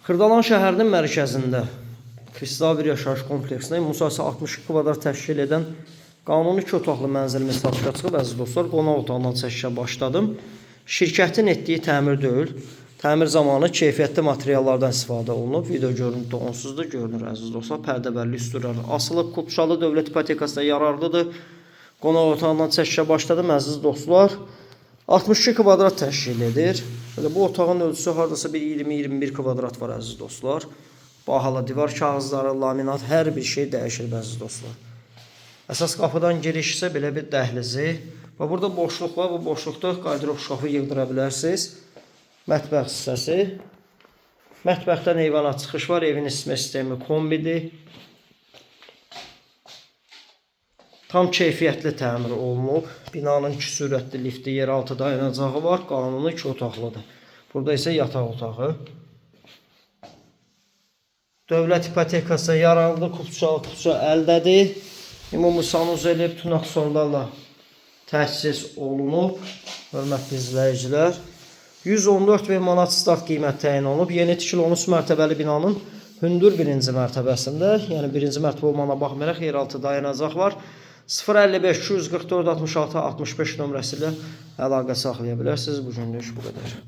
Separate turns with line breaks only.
Xırdalan şəhərinin mərkəzində Kristal bir yaşayış kompleksində ümumi sahəsi 62 kvadrat təşkil edən qanuni 2 otaqlı mənzilimiz satışa çıxıb əziz dostlar. Qonaq otağından çəkişə başladım. Şirkətin etdiyi təmir deyil. Təmir zamanı keyfiyyətli materiallardan istifadə olunub. Video görüntüdə onsuz da görünür əziz dostlar. Pərdəbər lüstrlər asılıb. Kupçalı dövlət ipotekası da yararlıdır. Qonaq otağından çəkişə başladım əziz dostlar. 62 kvadrat təşkil edir. Belə bu otağın ölçüsü hardasa bir 20-21 kvadrat var əziz dostlar. Bahalı divar kağızları, laminat, hər bir şey dəyişir əziz dostlar. Əsas qapıdan giriş isə belə bir dəhlizi. Və burada boşluq var. Bu boşluqda qardırob şkafı yığdıra bilərsiniz. Mətbəx hissəsi. Mətbəxdən eyvana çıxış var. Evin isitmə sistemi kombidir. Tam keyfiyyətli təmir olunub. Binanın iki sürətli lifti, yeraltı dayanacağı var. Qanuni iki otaqlıdır. Burada isə yataq otağı. Dövlət ipotekası yararlı, kupça, kupça əldədir. Ümumi sanuzeli bütün aksesuarlarla təchiz olunub. Hörmətli izləyicilər. 114 min manat start qiymət təyin olunub. Yeni tikili 13 mərtəbəli binanın hündür birinci mərtəbəsində, yəni birinci mərtəbə olmağına baxmayaraq yeraltı dayanacaq var. 055 244 66 65 nömrəsi ilə əlaqə saxlaya bilərsiniz. Bu günlük bu qədər.